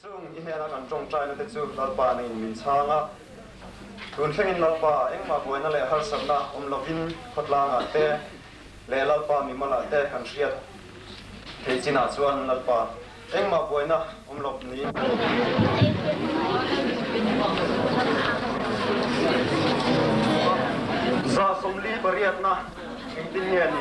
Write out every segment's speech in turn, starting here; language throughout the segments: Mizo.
Chung i hnena kan tawngtaina te chu Lalpa neiin min chhang a. Tun thlengin Lalpa engmah buaina leh harsatna awm lovin khawtlangah te leh Lalpa mimalah te kan hriat theih chinah chuan Lalpa engmah buaina awm lo niin 48na engtin nge ni?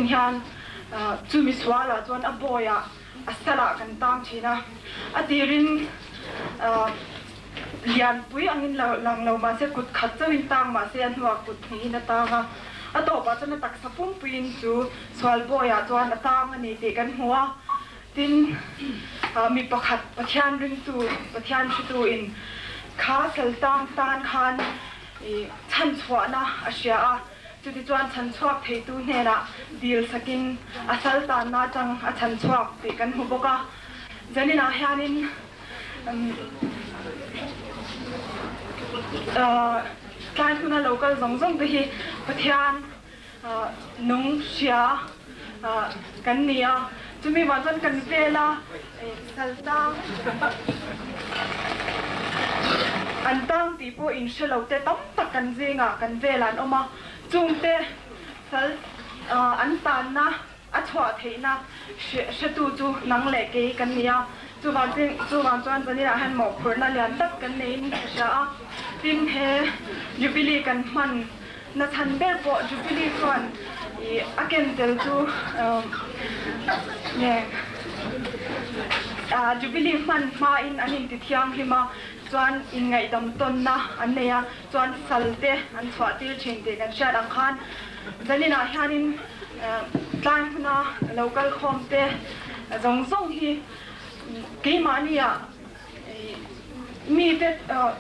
Hian chumi sualah chuan a bawiah a salah kan tang thin a, a tirin. Lianpui angin lang lo mahse kut khat chauhin tang mahse a hnuah kut hnihin a tang a, a tawpah chuan a taksa pumpuiin chu sual bawiah chuan a tang a ni tih kan hmu a. Tin, mi pakhat Pathian ringtu, Pathian hretuin kha sal tang tan khan chhanchhuahna a hria a, chutichuan chhanchhuak theitu hnenah dil sakin a sal tanna atang a chhanchhuak tih kan hmu bawk a. Zaninah hianin Tlai hmuna lo kal zawng zawng te hi Pathian nung hria kan ni a, chumi vang chuan kan vela saltang an tang tih pawh in hre lo te tam tak kan zingah kan velah an awm a, chungte sal an tanna A chhuah theihna hretu chu nang leh kei kan ni a, chuvang chuvang chuan zaninah hian mawhphurhna lian tak kan neiin ka hria a. Tin, he Jubilee kan hman na chhan ber pawh Jubilee chuan ih a ken tel chu nge ah Jubilee hman hmain an inti thianghlim a, chuan inngaihdam tawnna an nei a, chuan sal te an chhuah tir thin tih kan hriat ang khan zaninah hianin Tlai hmuna lo kal khawm te zawng zawng hi keimahnia mite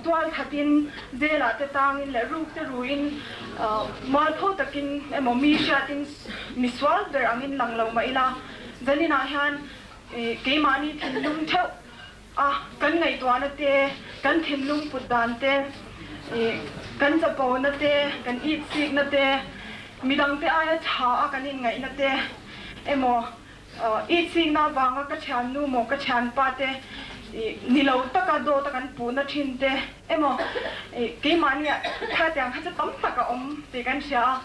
tual thatin zelah te tangin leh ruk te ruin mualpho takin emaw mi hriatin misual ber angin lang lo mah ila zaninah hian keimahni thinlung theuh a, kan ngaihtuahna te, kan thinlung put dan te, kan chapona te, kan itsikna te, midangte aia tha a kan inngaihna te emaw itsikna avanga ka thiannu maw ka thianpa te ni lo taka dawt a kan puhna thin te emaw keimahni ah khatiang kha chu tam tak a awm tih kan hria a.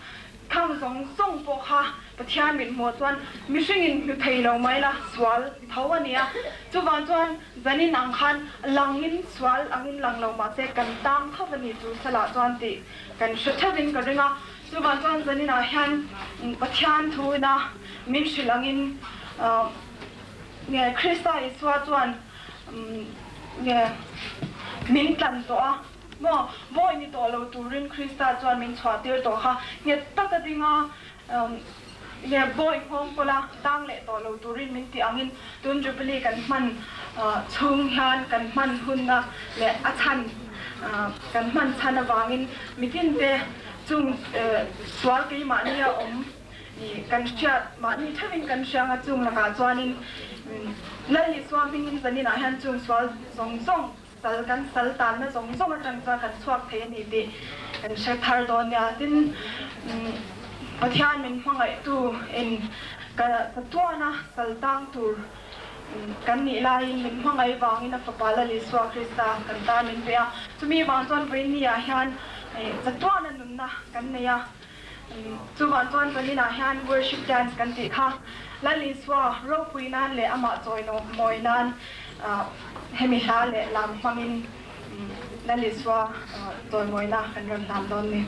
Thang zawng zawng pawh kha Pathian mit hmuh chuan mihringin hmu thei lo mai la, sual tho a nia. Chuvang chuan zanin ang khan langin sual angin lang lo mahse kan tang tho a ni chu salah chuan tih kan hre theuhin ka ring a. Chuvang chuan zaninah hian Pathian thuina min hrilh angin nge Krista Isua chuan nge min tlan tawh a. Maw, bawi ni tawh lo turin Krista chuan min chhuah tir tawh kha nghet taka dinga nge bawi nghawng pawla tang leh tawh lo turin min tih angin tun Jubilee kan hman chhung hian kan hman hunna leh a chhan kan hman chhan avangin mitinte chung sual keimahnia awm kan hriat mahni theuhin kan hria anga chung lakah chuanin Lal Isua hmingin zaninah hian chung sual zawng zawng Sal kan sal tanna zawng zawng atang chuan kan chhuak thei a ni tih kan hre thar dawn nia. Tin, Pathian min hmangaihtu in ka chatuana sal tang tur kan nih laiin min hmangaih vangin a Fapa Lal Isua Krista kan tan min pe a. Chumi vang chuan vawiinniah hian chatuana nunna kan nei a. Chuvang chuan zaninah hian worship dance kan tih kha Lal Isua ropui nan leh amah chawi mawi nan hemi hla leh lam hmangin Lal Isua chawimawina kan rawn hlan dawn ni.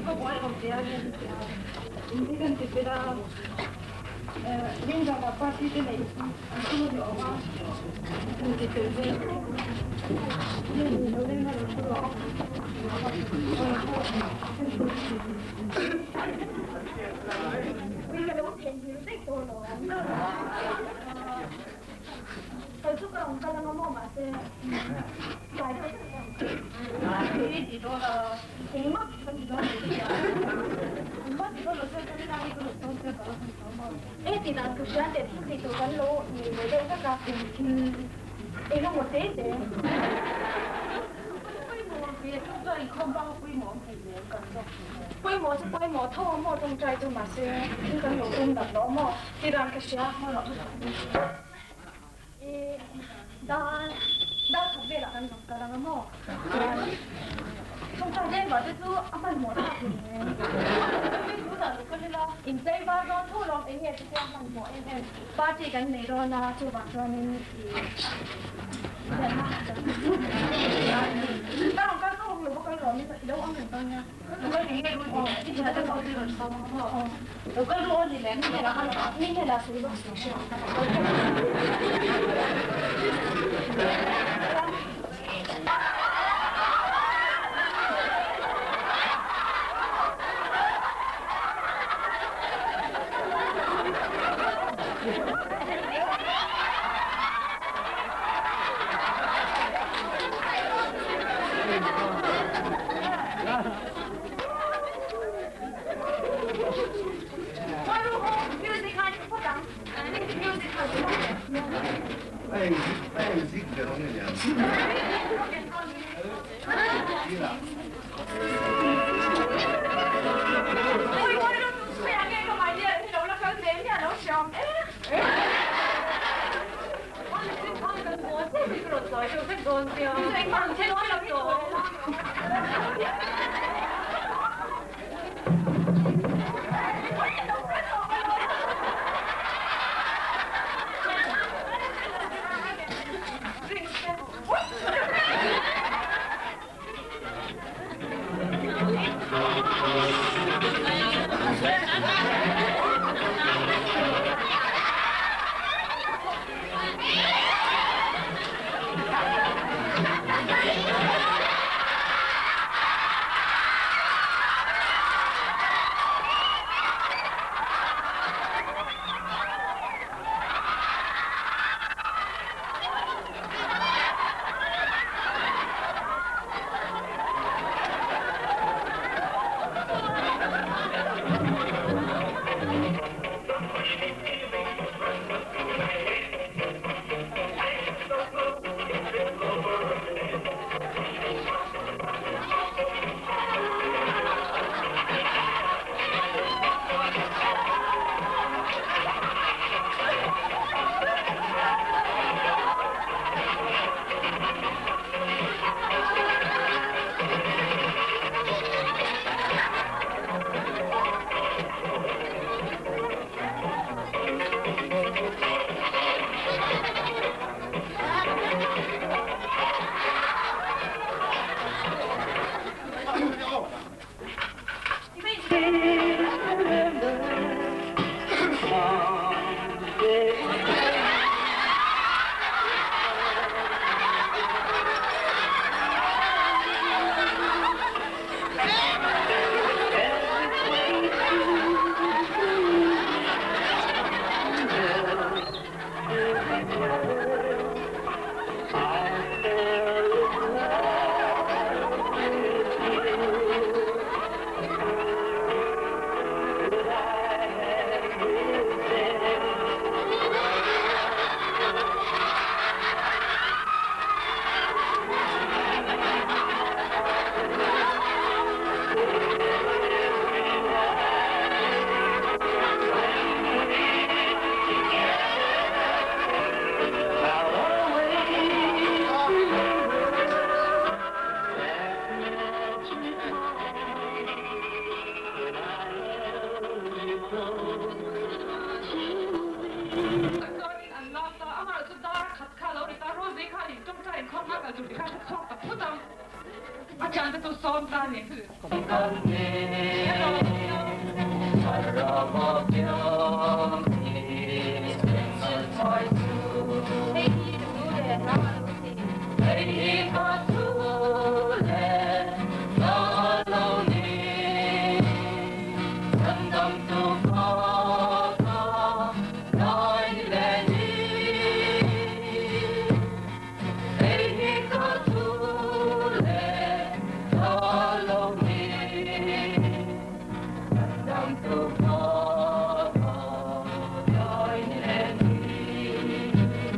Ka buai awm ve a nia in hi kan ti fel a Lungdana party te nei an tum a ni awm a kan ti fel ve lo leng a lo thu rawh. Ui ka lo theihnghilh daih tawh alawm. Kal chu ka rawn kal anga maw mahse tlai deuh deuh ka rawn kal ang. I ti dawn a, engmah tih ka ti dawn lo che a, engmah ti dawn lo che chuan helai hi ka rawn sawn che ka lo han tho maw. E ti dan ka hria teh thil tih tur kan lo nei ve deuh vek a, eng emaw te te. Pawimawh ve chu chuan inkhawm bak a pawimawh awm thei nen kan zawk thin e. Pawimawh chu pawimawh tho a maw tawngtai chu mahse thil kan lo tum dak lo maw ti dan ka hria maw loh i dar dar khat velah kan rawn kal anga maw tawngtai leng vah te chu a hmanhmawh thlak hle tunah lo kal ila inchei var dawn tho lawm eng nge chutia hmanhmawh em em party kan nei dawn a chuvang chuanin i ka rawn kal tawk lo bawk alawm i lo ang reng dawn nia.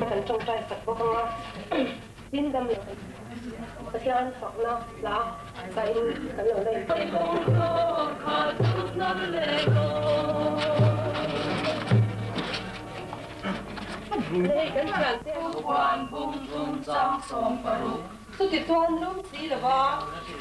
Kan tawngtai sak bawk ang a, tin dam lo Pathian fakna hla sain kan lo la inpawh. Chutichuan lum si lova.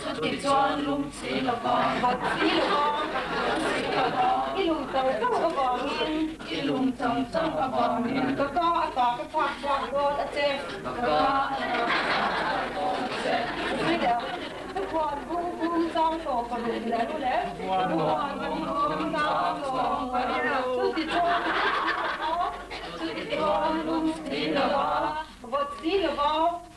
Chutichuan lum si lova. Vawt si lova. Vawt si lova. I lum chang chang avangin. I lum chang chang avangin. Ka ka a ta ka chhak chhuak dawn a che. Ka ka a ta ka chhak chhuak dawn a che. Chutiang Thupuan bung bung chang tawh ka ruh leh ru le. Thupuan bung bung chang tawh ka ruh. Chutichuan lum si lova. Chutichuan lum si lova. Vawt si lova.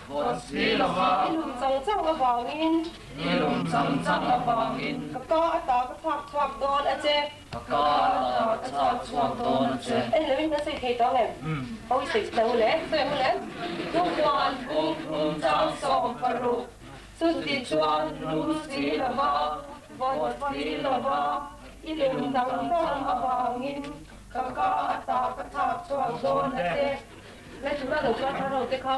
Vawt si lova. I lum chang chang avangin. I lum chang chang avangin. Ka ka ata ka chhak chhuak dawn a che. Ka ka ata ka chhak chhuak dawn a che. En loin ka sawi thei tawh em? Ho i sawi chhelo le, sawi ang le. Thupuan bung thum chang 16. Chuti chuan lum si lova, vawt si lova, i lum chang chang avangin ka ka ata ka chhak chhuak dawn a che. Lai tuna lo chuan thlarau te kha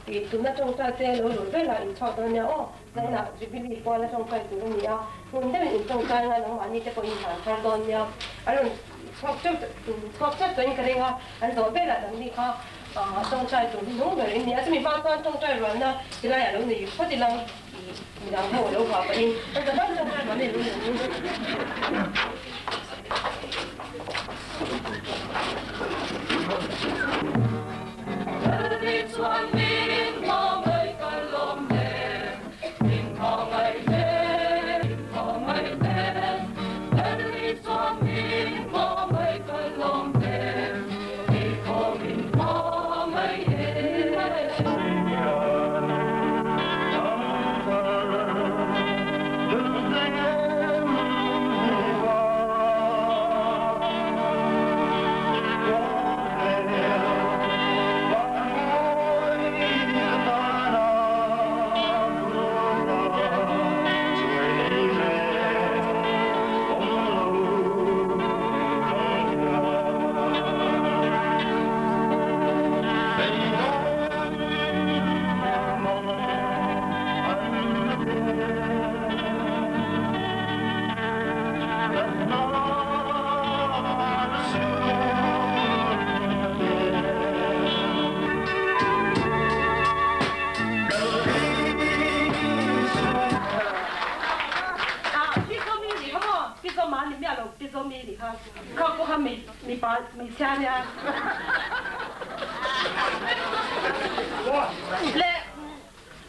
ih tuna tawngtai te lo lur velah in chhuak dawn nia aw, zainah Jubilee puala tawngtai tur a ni a, hmun deuhin in tawngtai anga nangmahni te pawhin han thar dawn nia, an rawn chhuak teuh chhuak teuh tawhin ka ring a, an zawh velah nangni kha tawngtai tur hi nung ber in ni a, chumi hma chuan tawngtai rualna tilaiah lo nei phawt ila ih midang ho lo vah pahin an za hman tawngtai rualna i lo nei.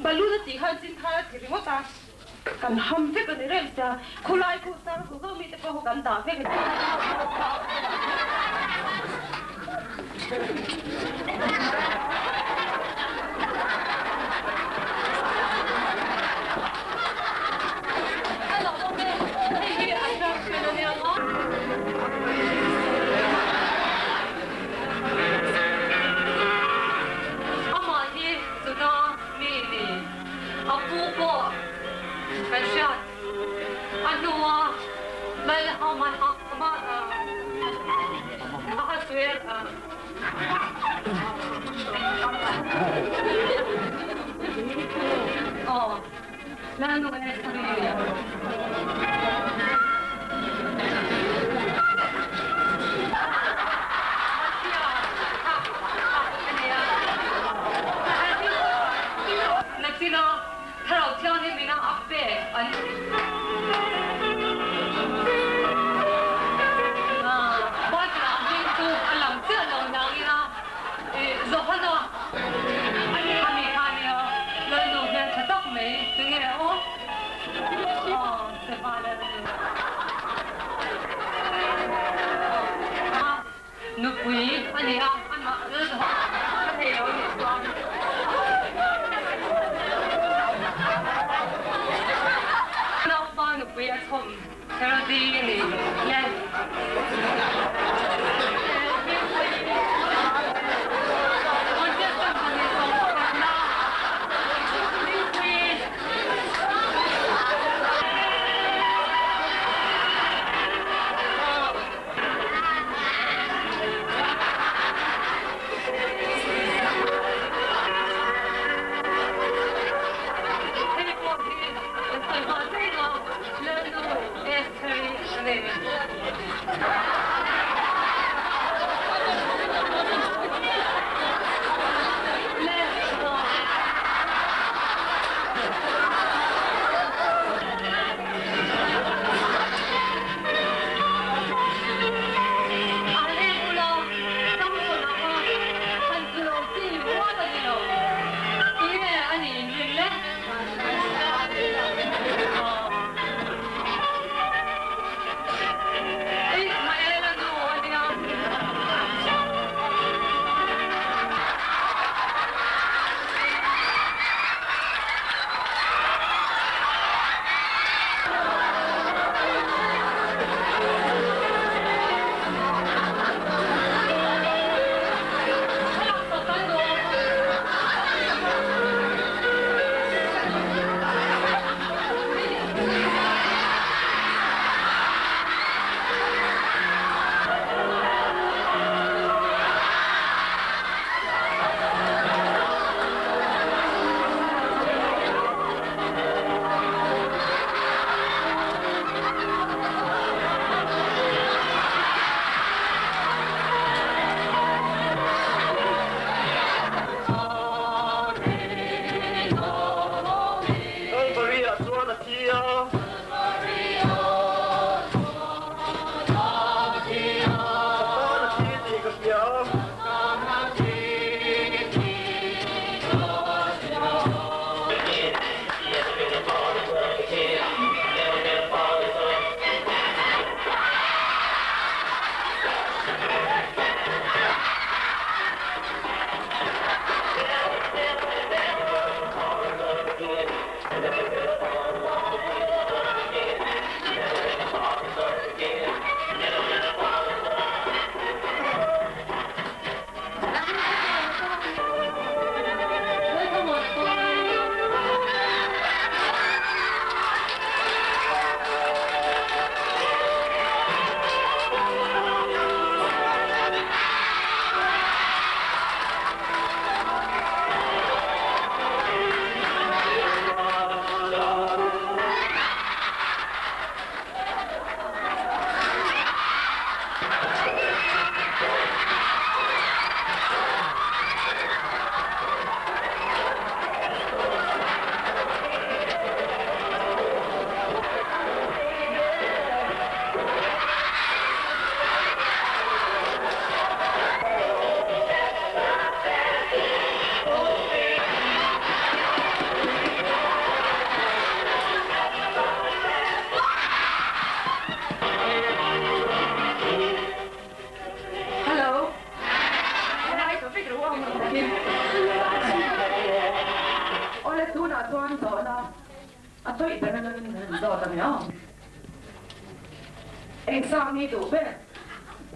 Balloon a tih khan chin thar a ti ringawt a, kan ham vek a ni reng sia, khulai khuh sang khuh zo mite pawh kan dah vek a ni. Amah hi Juda mi ni a pu pawh kan hriat a hnua Lal Ahasuer aw Lalnu Esther Nachina Thlarau Thianghlim ina a pek an Bible ah hming chu a lang chiah lo nangin a Johana a mi kha nia Lalnu hmeltha tak mai tinge aw. nupui a chhawm Herodi a ni le. Hei pawh hi kan sawi hma daih a, Lalnu Estheri a ni. Kalvari-ah chuan a thi a. Ka tan a thi tih ka hria a. Hello. Awle tunah chuan zawhna a tawih ber atangin kan han zawt ang emaw? Eng sang hi duh ber?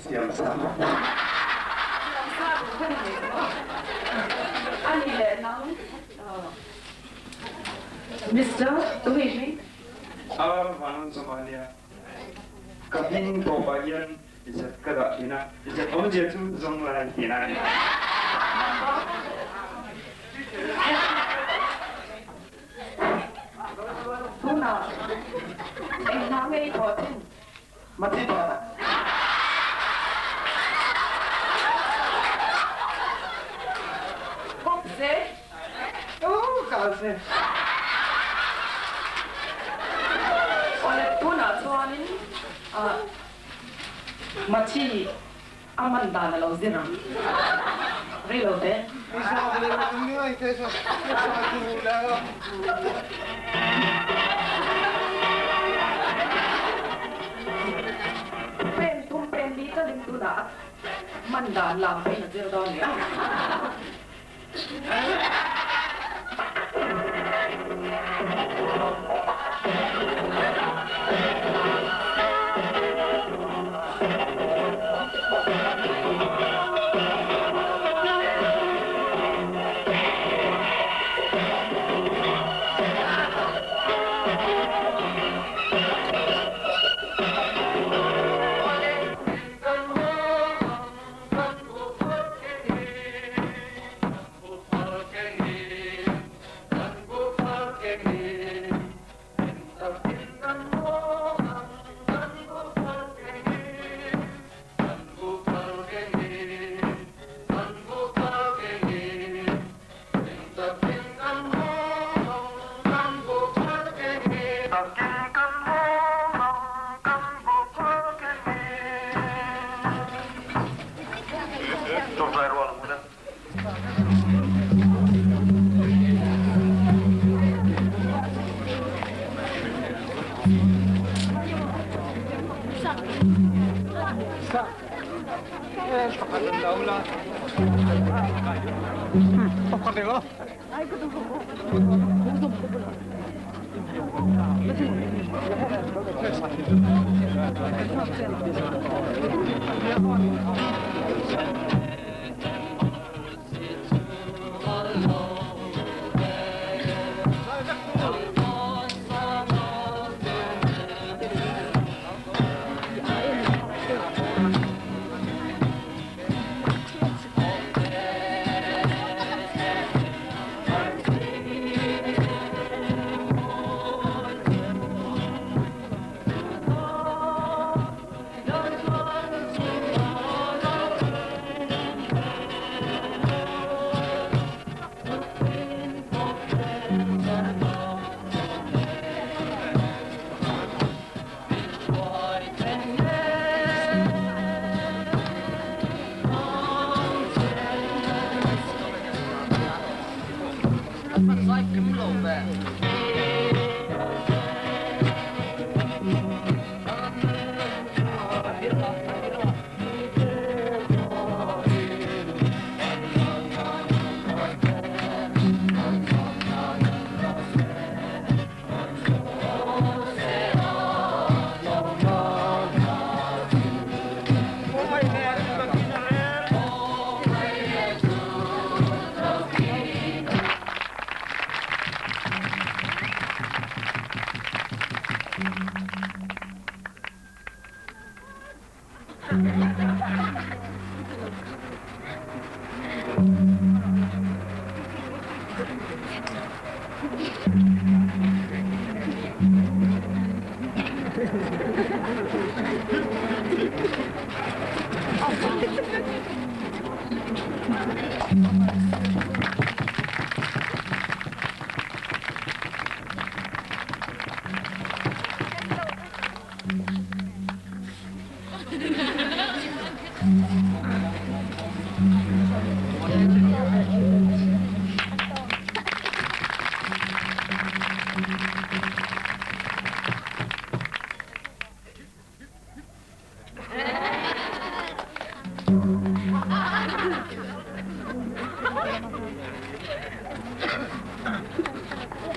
Siam sa. Siam sa duh ber a ni maw? A nih leh nang Mister Tuihming? Ar vang Somalia. Ka hming tawpah hian Zet ka dah thin a, zet awmzia chu zawng lai tih a ni. Tunah eng hna nge i thawh thin? Mathi pakhat ah. Kawp se. Oh, kal se. Awle, tunah chuanin Machi a man dan a lo zir ang rei lo te. Pen thum pen li talin tunah a man dan lam pawhin a zir dawn nia.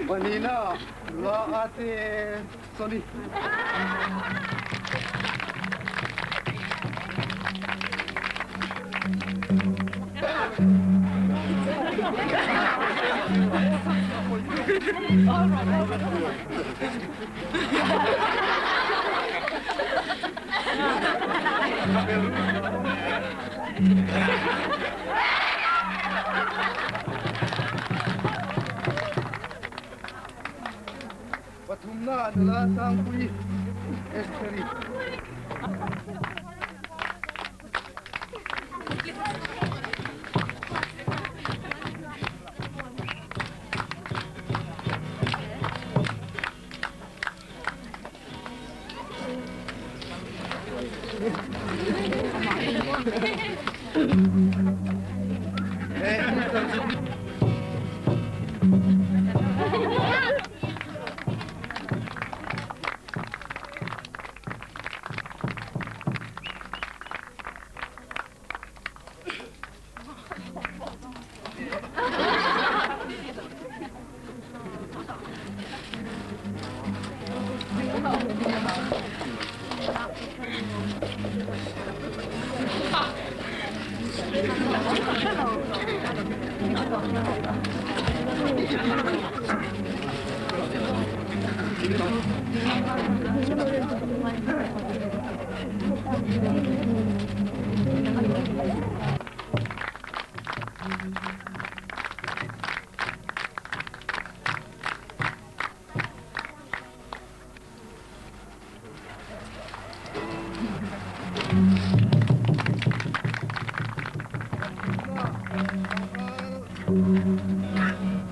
Vanina, la ate Soli. Pathumna nula Sangpui Estheri.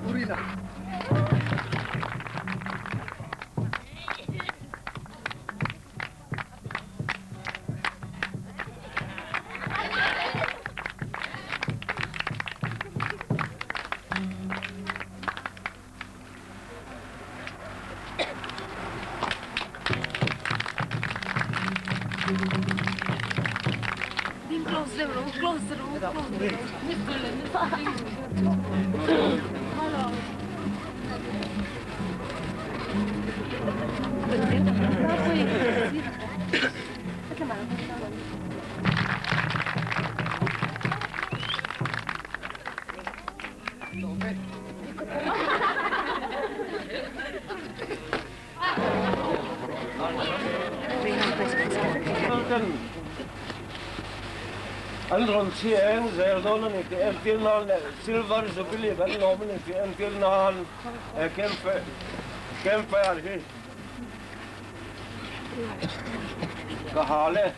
Urina. An rawn chhi eng zel dawn a ni tih entir nan leh Silver Jubilee kan lawm a ni tih entir nan he campfire hi ka hal e.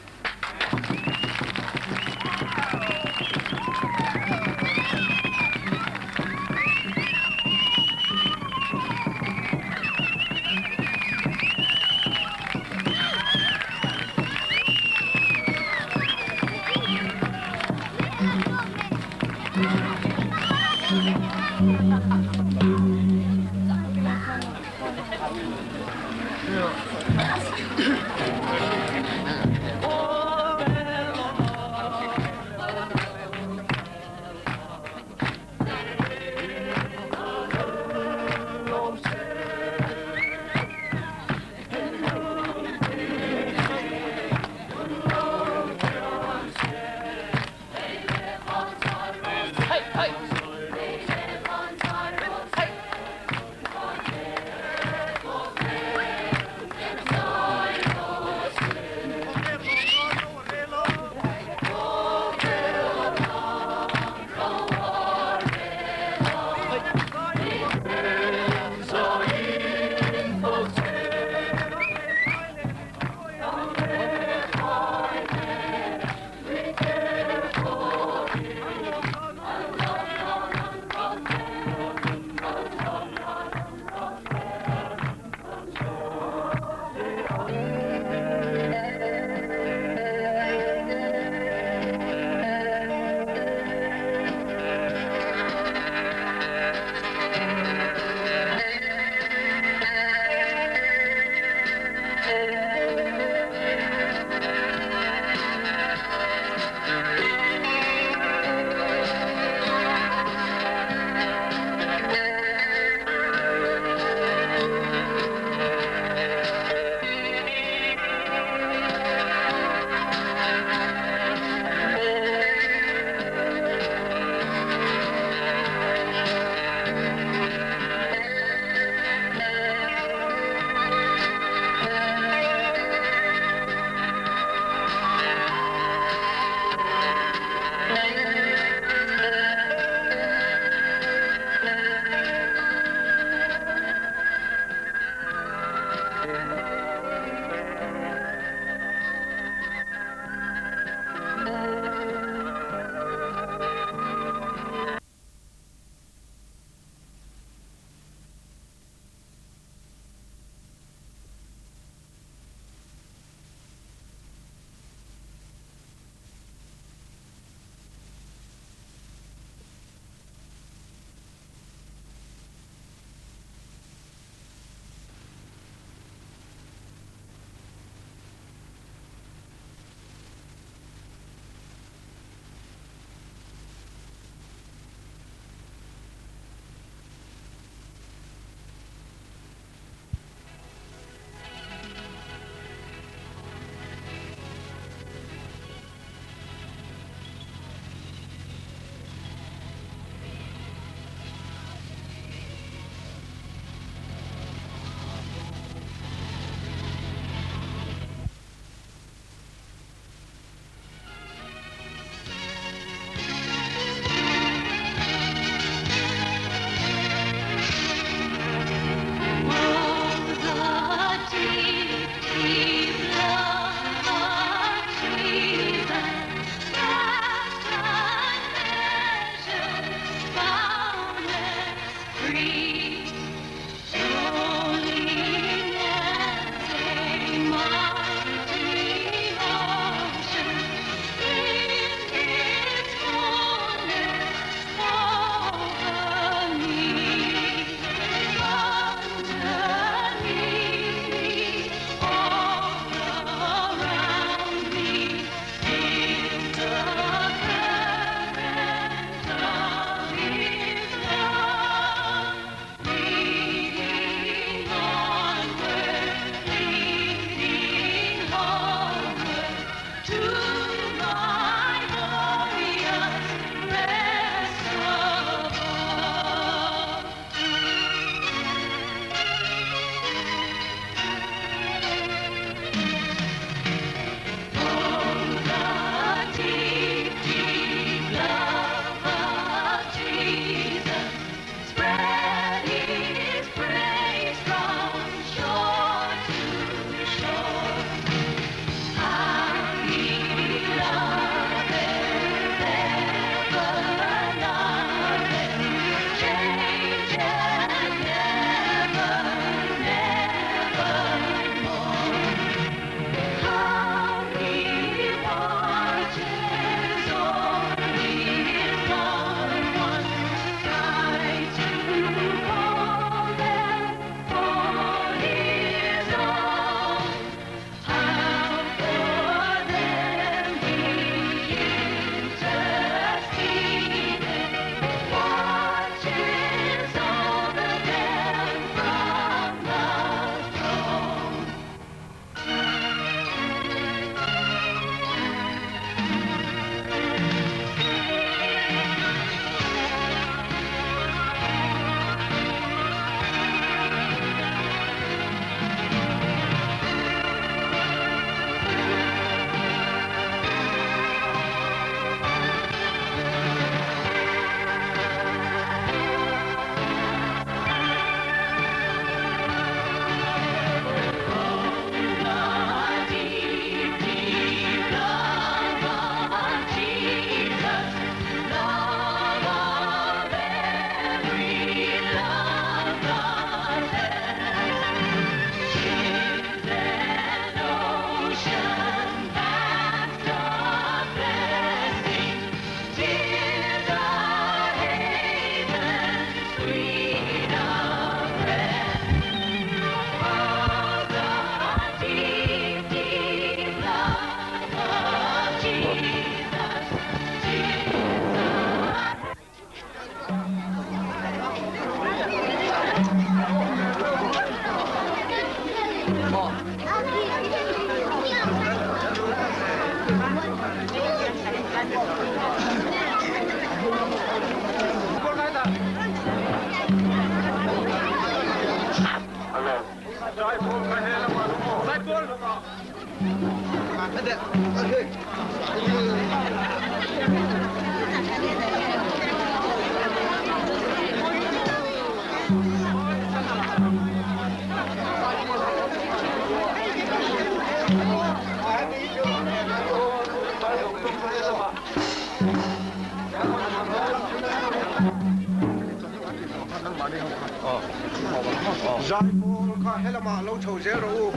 Zaipawl kha helamah lo chho zel rawh u,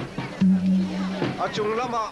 a chung lamah.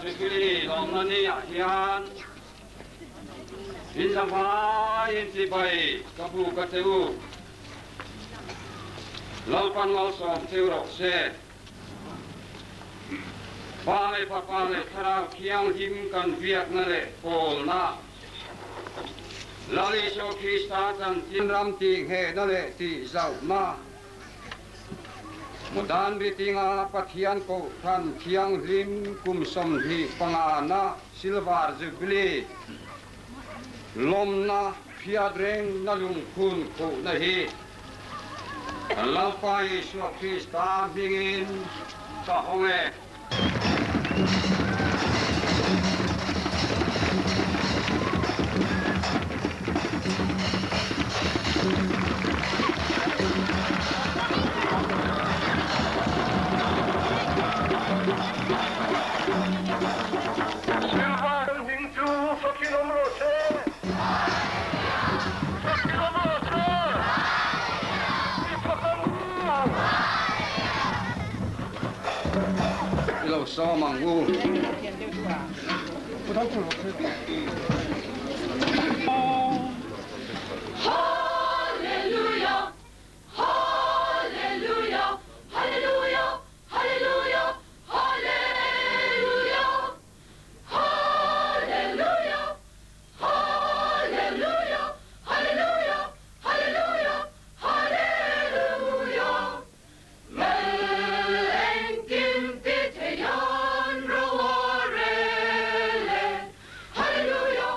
Silver Jubilee lawmna ni ah hian in zavaiin chibai ka buk a che u. Lalpan malsawm cheu rawh se. Pa leh Fapa leh Thlarau Thianghlim kan biakna leh pawlna Lal Isua Krista chanchin ram tihnghehna leh tihzauhna Mudan Ritinga Pathian Kohhran Thianghlim kum 25 na Silver Jubilee lawmna hriat rengna lungphun khuhna hi Lalpa Isua Krista hmingin ka hawng e. Silver hming chu fakin awm rawh se! Fakin awm rawh se! I fak ang u! I lo sawm ang u. Hallelujah, Hallelujah, Hallelujah, Hallelujah, Hallelujah, Hallelujah, Hallelujah, Hallelujah, Hallelujah, Hallelujah. Lal engkim ti theian ro a rel e. Hallelujah,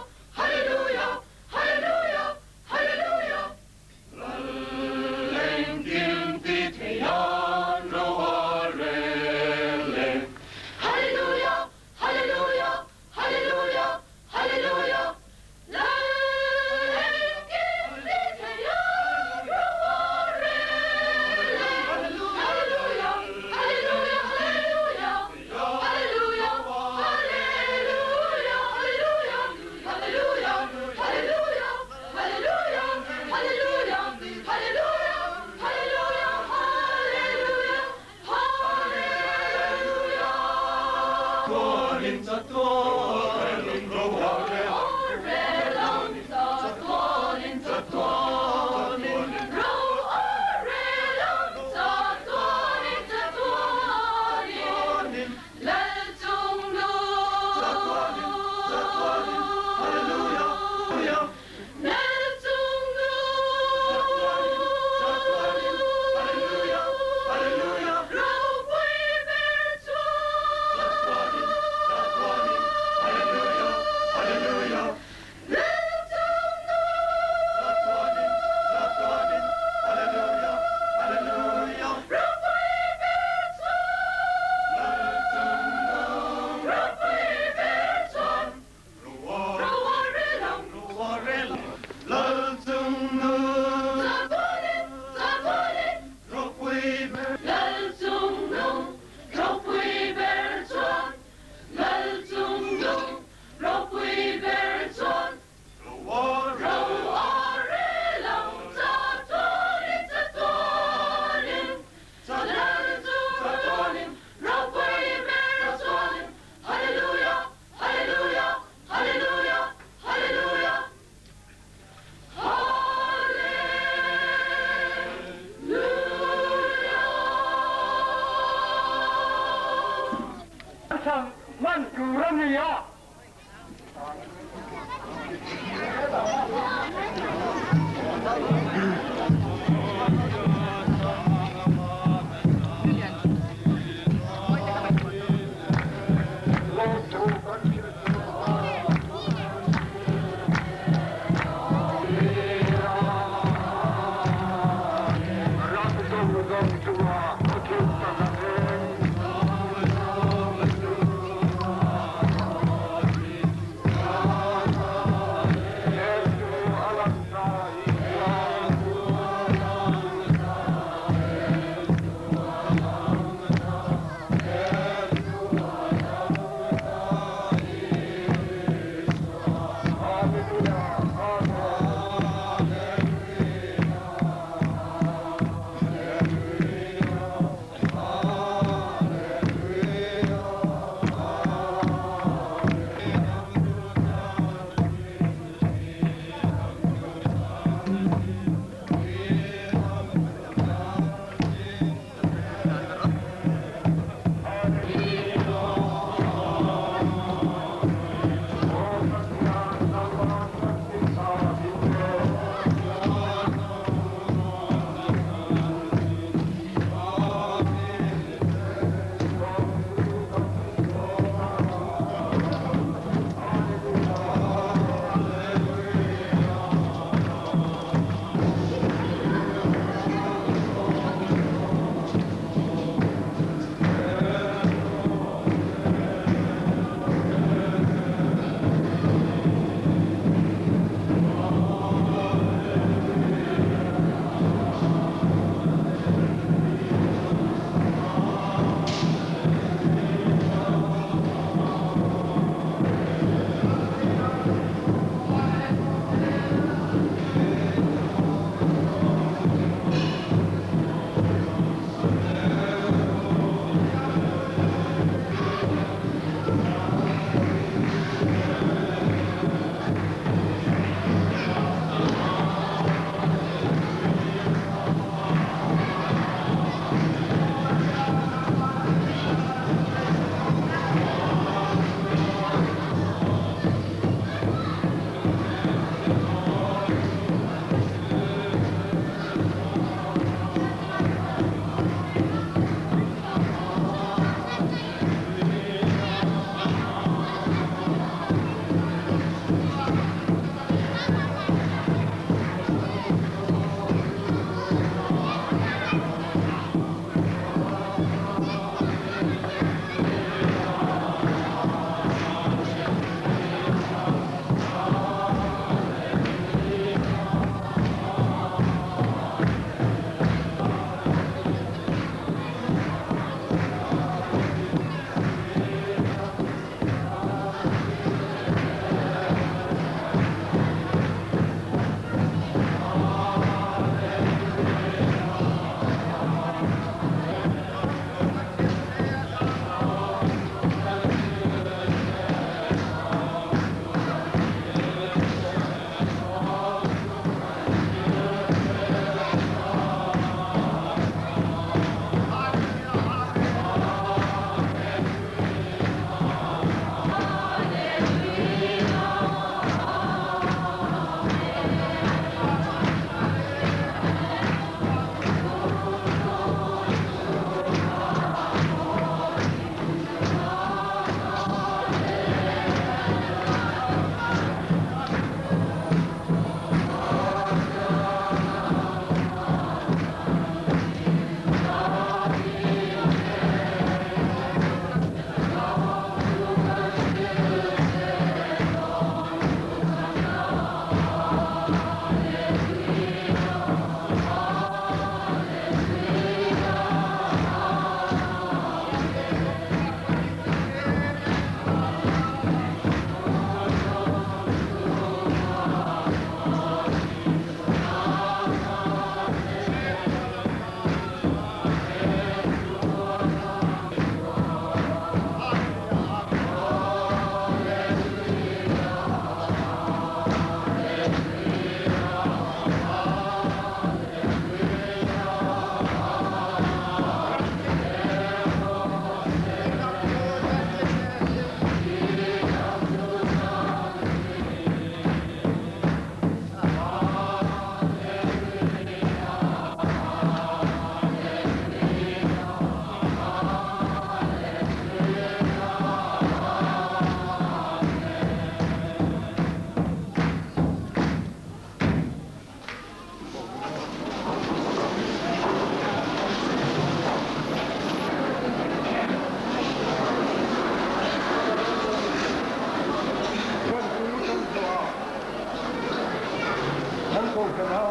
Kohhrana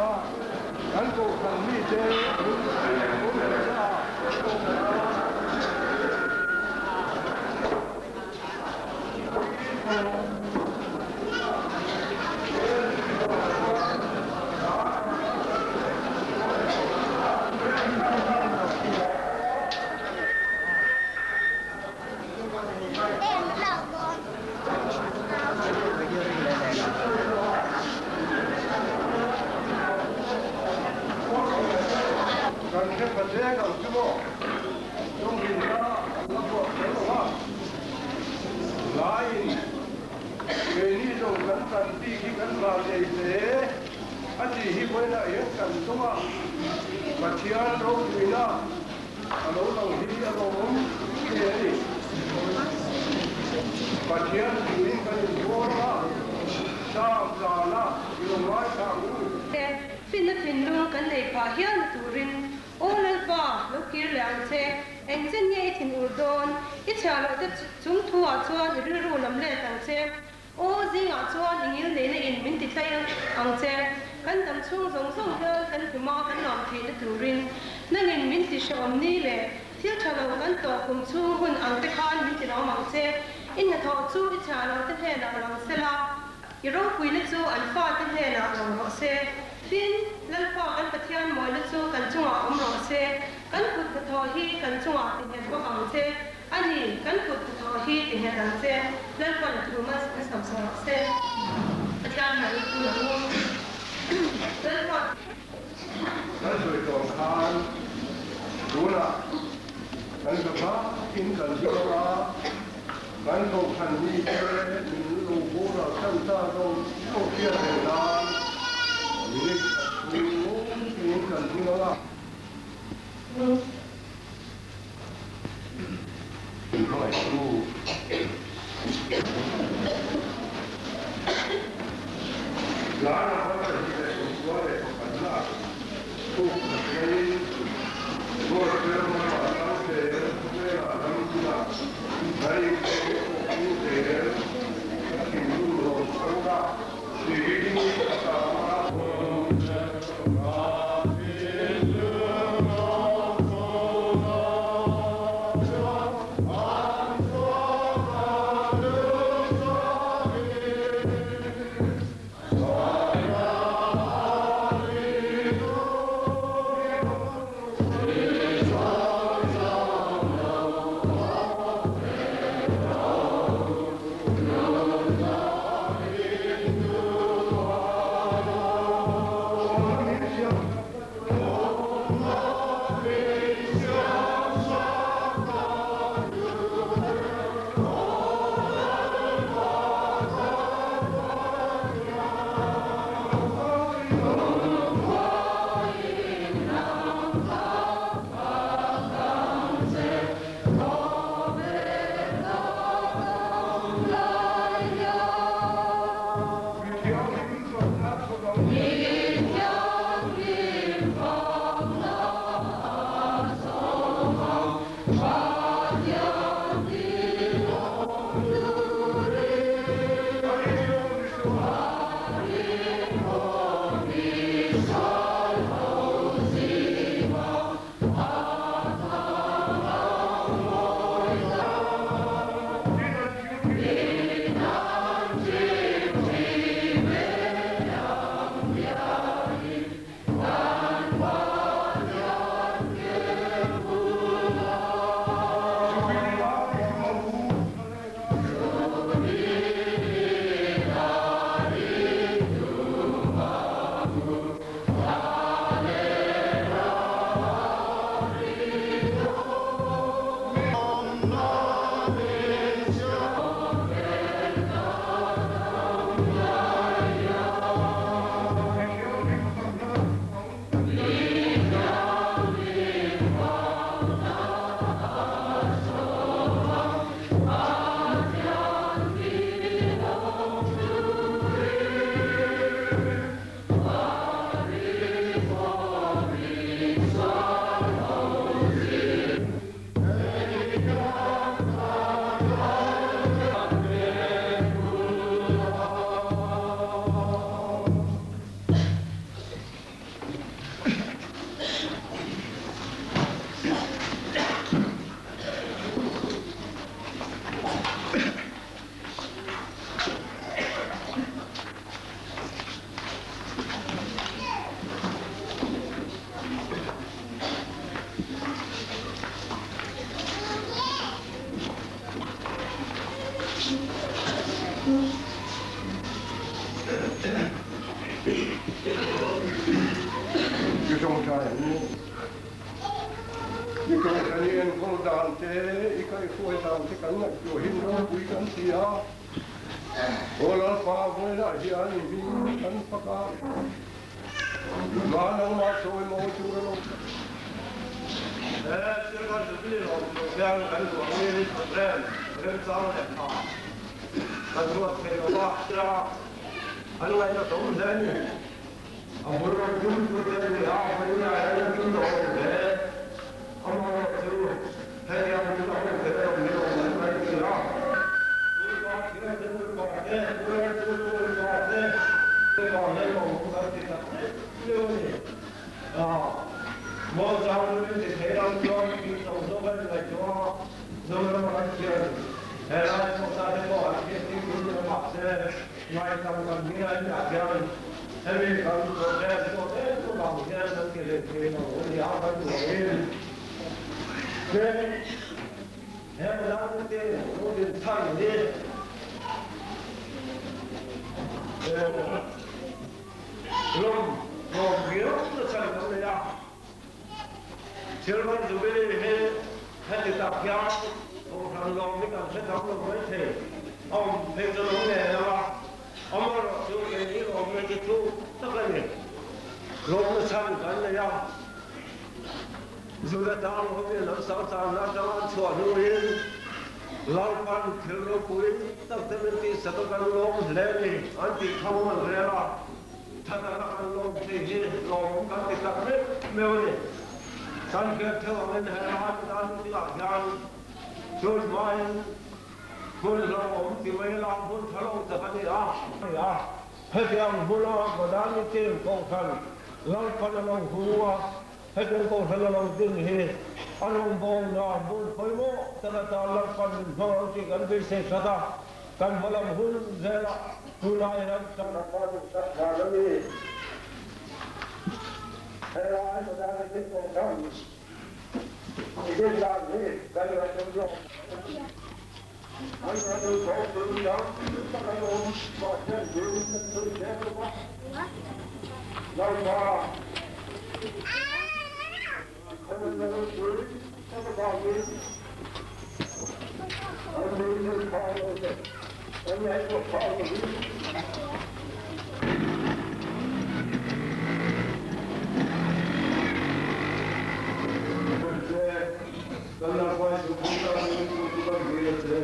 kan Kohhran mite min awm ta. Kan hre pha zek ang chu maw? Chawnghlin kha an la pawh kher lo a, laiin keini zawng kan tan bik hi kan van ei hle a tih hi vawiinah hian kan tum a, Pathian ropuina a lo lang hi a lawmawm hle a ni. Pathian thuin kan inbual a, Sam zana i lo ngaithla ang u. Finna thinlung kan nei phah hialna turin, Aw Lalpa, lo kir leh ang che, engchen nge i thin ur dawn? I chhiah loh te chung thuah chuan i rilru lam let ang che. Aw zingah chuan i ngil neihna in min ti tlai ang che. Kan dam chhung zawng zawng hian kan hluma kan nuam theihna turin nangin min ti hrehawm ni le. Thil tha lo kan tawh kum chhung hun ang te khan min ti lawm ang che. I hnathawh chu i chhiah loh te hnenah lang sela, i ropuina chu an fate hnenah lang rawh se. Tin, Lalpa kan Pathian mawina chu kan chungah awm rawh se. Kan kut hnathawh hi kan chungah ti nghet bawk ang che. A ni, kan kut hnathawh hi ti nghet ang che. Lalpan thu malsawm rawh se. Pathian hna i pu ang u. Lalpa. Kan sawi tawh khan tunah kan zavakin kan hlim a, kan kohhran mite min lo boral tan ta zawng zawng hriat theih nan minute khat chhung ngawtin kan hlim ang a. Tawngtai ang u. I kohhran i enkawl dan te, i kaihhruai dan te kan ngaihtuahin ropui kan ti a. Aw Lalpa, vawiinah hian i hming kan fak a, mah nangmah chawi mawi tur a lo kal. He Silver Jubilee lawm tur hian kan duh angin rem remchang leh tha kan ruat thei lo va, an ngaihna awm hle a ni. A bul rawn tum tu te an ni a, vawiinah hian an tum tawh awm hle. Amaherawhchu, hetiang hun a hun theih erawh ni lo mai mai ti a, Puipa thianghlim upa te, Puiartu upa te, Puipa hlei awm kan ti tak meuh meuh a ni. Muangchang luin ti thei lo chuan tih zawng zawng a inngaihtuah a, Zoram kan thian he lai pawh te pawh an hriattir tur ni mahse, Ngaihtam kan hming a inah hian hemi kan program pawh em em ang hian kan ti leh thei lo a ni a, kan duh angin tin he naute lo din chhan hi lawm lawm viau na chhan kan nei a, Silver Jubilee hi heti tak hian Kohhran lawm hi kan hre tam lo mai thei. A awm phei chu lo nen ang a, amaherawh chu keini lawmna chu thu tak a ni. Lawmna chhan kan nei a, Juda tang hovin an sangchangna atanga an chhuah hnuin Lalpan thil ropui tak te min tihsak a kan lawm hle a ni an tih thang an rel a. Thatana kan lawm thei hi lawmawm kan ti tak meuh meuh a ni. Kan hriat theuh angin he ram tan thingah hian chhun hmain hmun hlauhawm ti mai la hmun tha lo tak a ni a. A hetiang hmuna Badani team kohhran Lalpan a lo hu a, hetiang kohhran a lo ding hi a rawngbawlna hmun pawimawh tak atan Lalpan min hmang ang tih kan beisei that a. Kan hmalam hun zelah tunlai hian kan ram sak dan a ni. Helai Modernity Program i din dan hi kan ngaihtuah zawk. An ngaihtuah zawk tur tam tak an awm, mahse an dil kan sawi zel lo va. Lalpa, i khawvel ropui tak avangin an beisei phah lo leh an ngaihtuah phah lovin, Che, kan Lalpa Jesuh Krista hmingin chu chu kan dil a che.